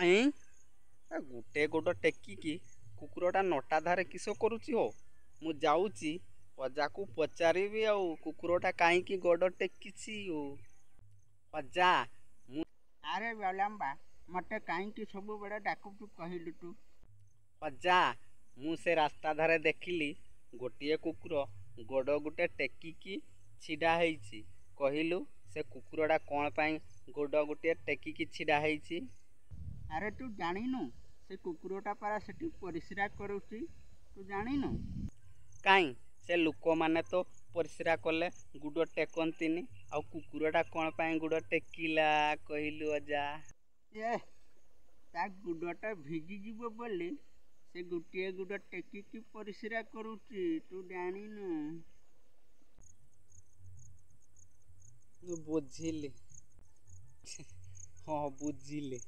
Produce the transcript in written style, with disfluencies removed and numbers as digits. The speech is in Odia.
ଏଁ, ଗୋଟେ ଗୋଡ଼ ଟେକିକି କୁକୁରଟା ନଟା ଧାରେ କିସ କରୁଛି ହୋ? ମୁଁ ଯାଉଛି ଅଜାକୁ ପଚାରିବି ଆଉ, କୁକୁରଟା କାହିଁକି ଗୋଡ଼ ଟେକିଛି। ଓ ଅଜା, ମୁଁ ଆରେ ବଲମ୍ବା, ମୋତେ କାହିଁକି ସବୁବେଳେ ଡାକୁଛୁ କହିଲୁ ତୁ? ଅଜା, ମୁଁ ସେ ରାସ୍ତା ଧାରେ ଦେଖିଲି ଗୋଟିଏ କୁକୁର ଗୋଡ଼ ଗୋଟେ ଟେକିକି ଛିଡ଼ା ହେଇଛି। କହିଲୁ, ସେ କୁକୁରଟା କ'ଣ ପାଇଁ ଗୋଡ଼ ଗୋଟିଏ ଟେକିକି ଛିଡ଼ା ହେଇଛି? ଆରେ ତୁ ଜାଣିନୁ? ସେ କୁକୁରଟା ପରା ସେଠି ପରିସ୍ରା କରୁଛି, ତୁ ଜାଣିନୁ? କାଇଁ, ସେ ଲୋକମାନେ ତ ପରିସ୍ରା କଲେ ଗୁଡ଼ ଟେକନ୍ତିନି, ଆଉ କୁକୁରଟା କ'ଣ ପାଇଁ ଗୁଡ଼ ଟେକିଲା କହିଲୁ ଅଜା? ଏ, ତା ଗୁଡ଼ଟା ଭିଜିଯିବ ବୋଲି ସେ ଗୋଟିଏ ଗୁଡ଼ ଟେକିକି ପରିସ୍ରା କରୁଛି, ତୁ ଜାଣିନୁ? ବୁଝିଲି, ହଁ ବୁଝିଲି।